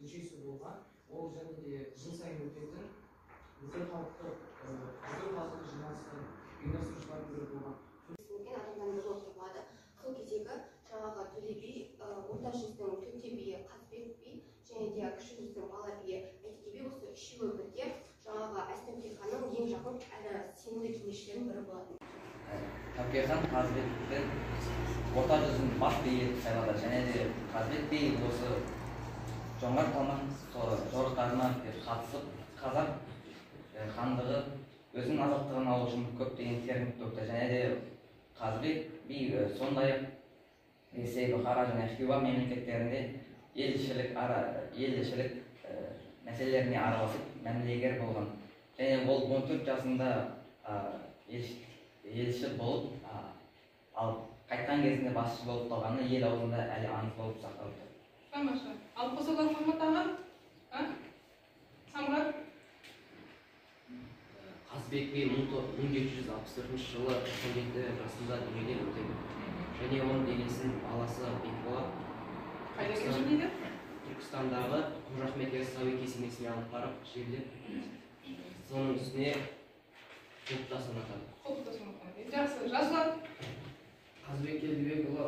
мүшесі болған. Ол және де жыл сайын өтетін бүкіл халықтық жиналыстың ұйымдастырушылардың бірі болған. Сіңген адамдардың бірі болып табылады. Сол кездегі жаңағы Төле би, Орта жүздің Төте биі, Қазыбек би және де Кіші жүздің Бала биі, Әйтеке би, осы үшеуі бірге жаңағы Әз-Тәуке ханның ең жақын әрі сенімді кеңесшілерінің бірі болатын. Тәуке хан Қазыбекті Орта жүздің бас биі етіп сайлады және де Қазыбек би осы жоңғар қалмақ жорықтарына қатысып, қазақ хандығы өзінің азаттығын алу үшін көптеген терін төкті. Және де Қазыбек би сондай-ақ Ресей, Бұхара және Хиуа мемлекеттерінде елшілік мәселелеріне араласып мәмілегер болған. Және ол 14 жасында елші болып, ал қайтқан кезінде басшы болып қалғаны ел аузында әлі аңыз болып сақталып тұр. Тамаша. Ал қосылған Махмұт аға? Самғар? Қазыбек би 1764 жылы 97 жасында дүниеден өтеді. Және оның денесін баласы Бекболат қайда жерлейді? Түркістандағы Қожа Ахмет Яссауи кесенесіне алып барып жерлеп, соның үстіне құлпытас орнатады. Құлпытас орнатады. Жақсы. Жасұлан? Қазыбек Келдібекұлы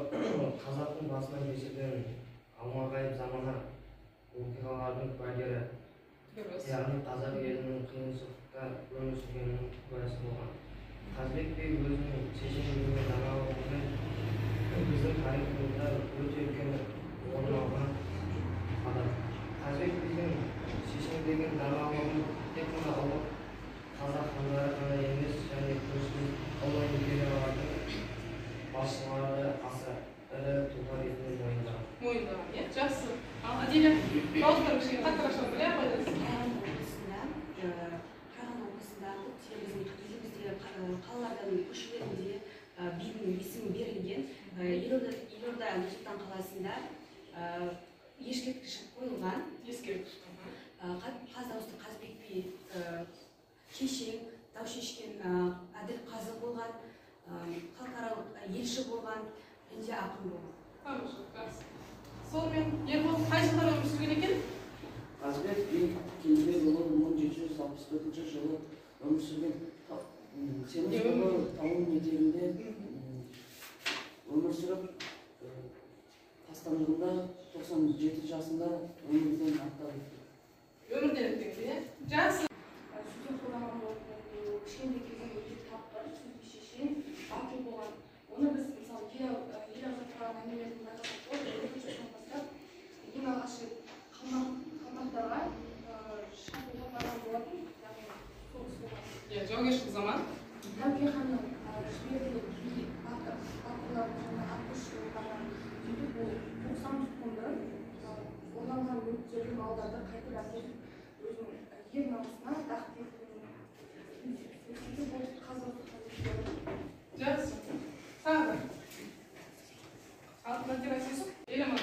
қазақтың басынан кешірген алмағайып замана оқиғалардың куәгері, яғни қазақ елінің қиыншылықта өмір сүргенінің куәсі болған. Қазыбек би өзінің шешендігі мен даналығымен біздің тарихымызда өте үлкен орын алған адам. Қазыбек бидің шешендігін, даналығын тек қана ұлы қазақ хандары ғана емес, және көршілес ұлы империялардың басшылары да аса ірі тұлға ретінде мойындаған. Мойындаған, иә? Жақсы. Ал Аделя, дауыстар кішкене қаттырақ шығып біле қойдыңыз. Қарағанды облысында көптеген біздің елімізде қалалардың көшелерінде бидің есімі берілген. Елорда Нұр-Сұлтан қаласында ескерткіш қойылған. Ескерткіш. Қаз дауысты Қазыбек би шешен, дау шешкен, әділ қазы болған, халықаралық елші болған, және де ақын болған. Тамаша, жақсы. Сонымен Ербол қай жылдары өмір сүрген екен? Қазыбек би Келдібекұлы 1764 жылы өмір сүрген. Семіз көпір тауының етегінде өмір сүріп, қастандығында 97 жасында өмірден аттап өтті. Өмірден өткен, иә? Жақсы. Сөзден қолданған болатын, кішкентай кезінен өте тапқыр, сөзге шешен, батыл болған. Оны біз мысалы ел аузында тараған әңгімелерден байқасақ болады. 12 жасынан бастап ең алғаш рет қалмақтарға шабуылға барған болатын, яғни соғыс болған. Иә, жаугершілік заман. Тәуке ханның жіберген би батырлардың және атқосшы барған. Сөйтіп ол 90 тұтқынды ұрланған мүліктерді, малдарды қайтып әкеліп, өзінің ер намысына дақ келтірген. Сөйтіп ол қазақ. Жақсы. Тағы. Ал Надира сіз? Еламан.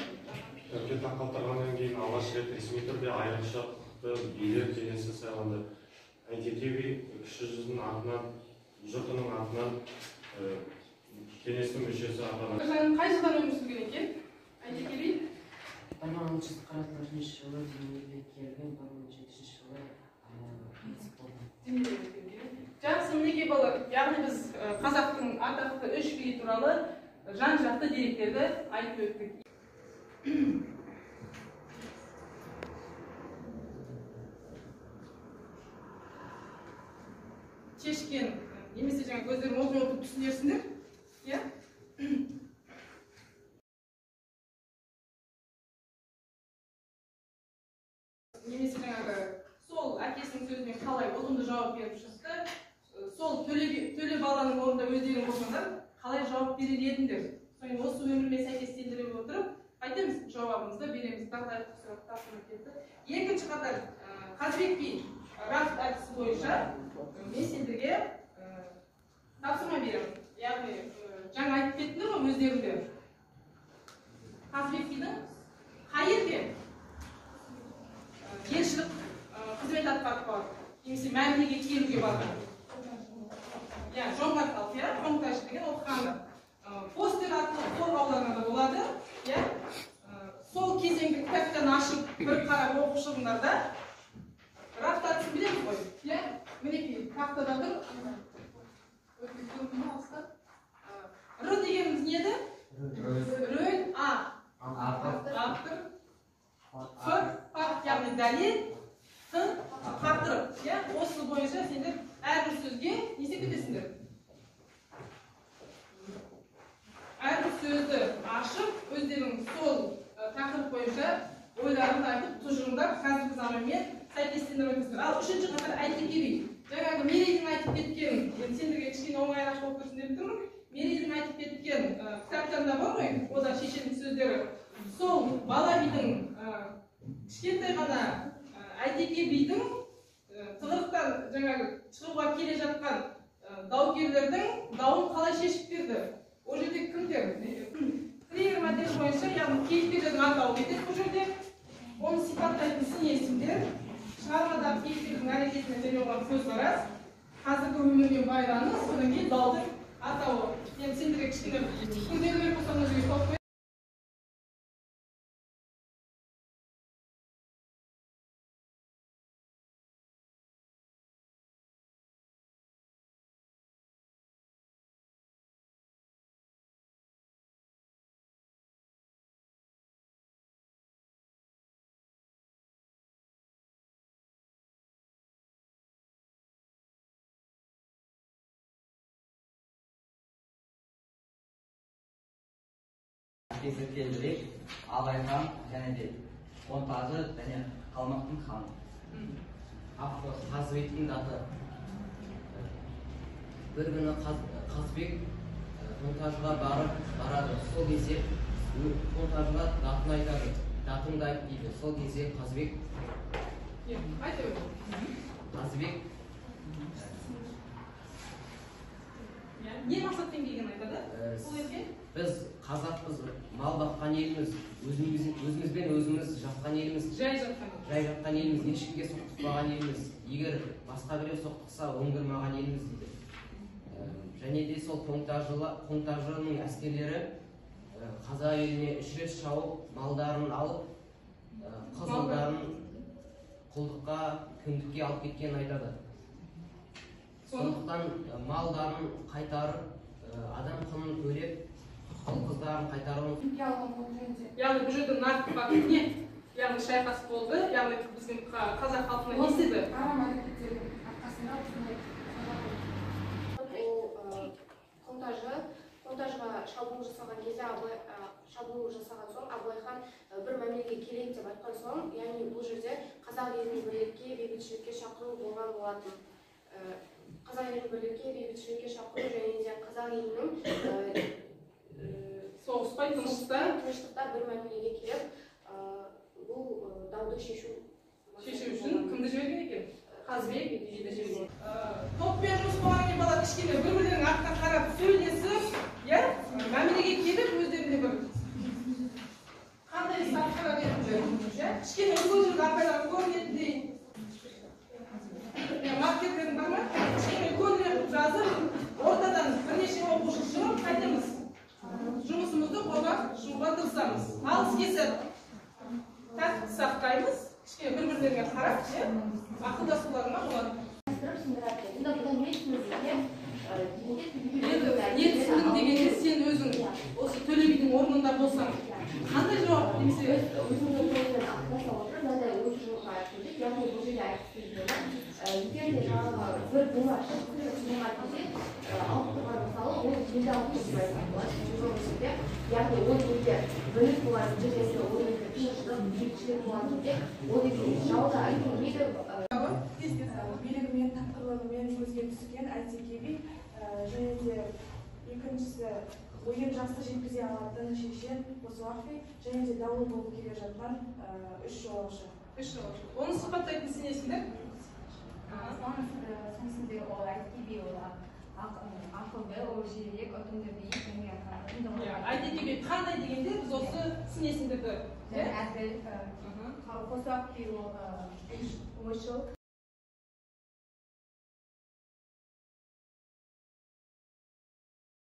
Тәуке таққа отырғаннан кейін алғаш рет ресми түрде айрықша құқықты билер кеңесі сайланды. Әйтеке би Кіші жүздің атынан, жұртының атынан кеңестің мүшесі атанды. Қай жылдары өмір сүрген екен Әйтеке би? 1644 жылы дүниеге келген, 1707 жылы қайтыс болған. Дүниеге келген. Жақсы, мінекей балалар, яғни біз қазақтың атақты үш биі туралы жан-жақты деректерді айтып өттік. Шешкен немесе жаңа көздерін оқи отырып түсінерсіңдер, иә? Немесе жаңағы сол әкесінің сөзіне қалай ұтымды жауап беріп шықты, сол Төле баланың орнында өздерің болсаңдар қалай жауап берер едіңдер? Соны осы өмірмен сәйкестендіре отырып қайтеміз, жауабымызды береміз. Дағдарыстық сұрақ тапсырма кетті. Екінші қатар Қазыбек би рафт әдісі бойынша мен сендерге тапсырма беремін. Яғни жаңа айтып кеттіңдер ғой өздеріңде. Қазыбек бидің қай елде елшілік қызмет атқарып барған, немесе мәмілеге келуге барған? Иә, жоңғар халқы, иә, Қоңтайшы деген ол ханы. Постер арқылы қорғауларына да болады, иә. Сол кезеңді кітаптан ашып бір қарап оқып шығыңдар да. Рафт әдісін білеміз ғой, иә? Мінекей, тақтада тұр. Р дегеніміз не еді? Рөл, А. Автор. Ф, факт, яғни дәлел, Т, тақырып. Иә? Осы бойынша сендер әрбір сөзге не істеп кетесіңдер? Әрбір сөзді ашып, өздерің сол тақырып бойынша ойларын айтып, тұжырымдап, қазіргі заманмен сәйкестендіріп өтесіңдер. Ал үшінші қатар Әйтеке би. Жаңағы Мерейдің айтып кеткен, енді сендерге кішкене оңайырақ болып тұрсын деп тұрмын. Мерейдің айтып кеткен кітаптарында бар ғой, ода шешендік сөздері. Сол бала бидің кішкентай ғана Әйтеке бидің тығырықтан жаңағы шығуға келе жатқан даукерлердің дауын қалай шешіп берді? Ол жерде кімдер? Триггер моделі бойынша, яғни кейіпкерлердің атауы кетеді бұл жерде. Оны сипаттайтын сын есімдер, шығармадағы кейіпкердің әрекетіне және оған көзқарас, қазіргі өмірмен байланыс, содан кейін даудың атауы. Енді сендерге кішкене күрделірек болса, мына жерге қойып қояйын. Әкесі Келдібек, Абай хан және де Қонтажы және Қалмақтың ханы. Автор Қазыбектің даты. Бір күні Қазыбек Қонтажыға барады. Сол кезде Қонтажыға датын айтады. Датыңды айт дейді. Сол кезде Қазыбек Қазыбек не мақсатпен келгенін айтады? Ол елге? Біз қазақпыз, мал баққан елміз, өзімізбен өзіміз жатқан елміз. Жай жатқан. Жай жатқан елміз, ешкімге соқтықпаған елміз. Егер басқа біреу соқтықса, оңдырмаған елміз дейді. Және де сол Қонтажының әскерлері қазақ еліне 3 рет шауып, малдарын алып, қыз-ұлдарын құлдыққа, күңдікке алып кеткенін айтады. Сондықтан малдарын қайтарып, адам құнын төлеп, құл-қыздарын қайтаруын. Яғни бұл жерде нақты факт не? Яғни шайқас болды, яғни біздің қазақ халқына не істеді? Арам әрекеттердің арқасында осындай. Ол Қонтажыға шабуыл жасаған кезде, шабуыл жасаған соң Абылай хан бір мәмілеге келейік деп айтқан соң, яғни бұл жерде қазақ елін бірлікке, бейбітшілікке шақыру болған болатын. Қазақ елін бірлікке, бейбітшілікке шақыру және де қазақ елінің соғыспай тыныштықта бір мәмілеге келіп, бұл дауды шешу үшін кімді жіберген екен? Қазыбек биді жіберген. Топпен жұмыс болғаннан кейін бала кішкене бір-бірлерінің артына қарап сөйлесіп, иә, мәмілеге келіп өздеріне бір қандай іс атқарар едіңдер, иә? Кішкене үлкен жерде апайлар көрінетіндей. Маркерлерің бар ма? Кішкене үлкенірек қылып жазып, ортадан бірнеше оқушы шығып қайтеміз. Жұмысымызды қорғап шығуға тырысамыз. Ал іске сәт тәртіпті сақтаймыз, кішкене бір-бірлеріңе қарап, иә, ақылдасуларыңа болады. Енді не түсіндің дегенде сен өзің осы Төле бидің орнында болсаң, қандай жауап немесе өзіңнің ойыңмен ақылдаса отырып, мынандай ой тұжырымға келдік. Яғни бұл жерде айтқысы келгені, егер де жаңағы бір болмашы кезде алып тұрған мысалы, ол елді алып тұр деп айтсақ болады. Яғни ол елде бірлік болатын жерде, ол елде тыныштық, бейбітшілік болатын жерде, ол елде жау да келмейді. Билігімен, тапқырлығымен көзге түскен Әйтеке би, және де екіншісі ойын жақсы жеткізе алатын шешен Қосуақ би, және де дауыл болып келе жатқан 3 жолаушы. 3 жолаушы. Оны сипаттайтын сен есіңдер? Сонысында ол Әйтеке би, ол ақылды, ол жүйелік, ұтымды би, және Әйтеке би қандай дегенде біз осы сын есімдерді және әділ. Қосуақ би ол ойшыл.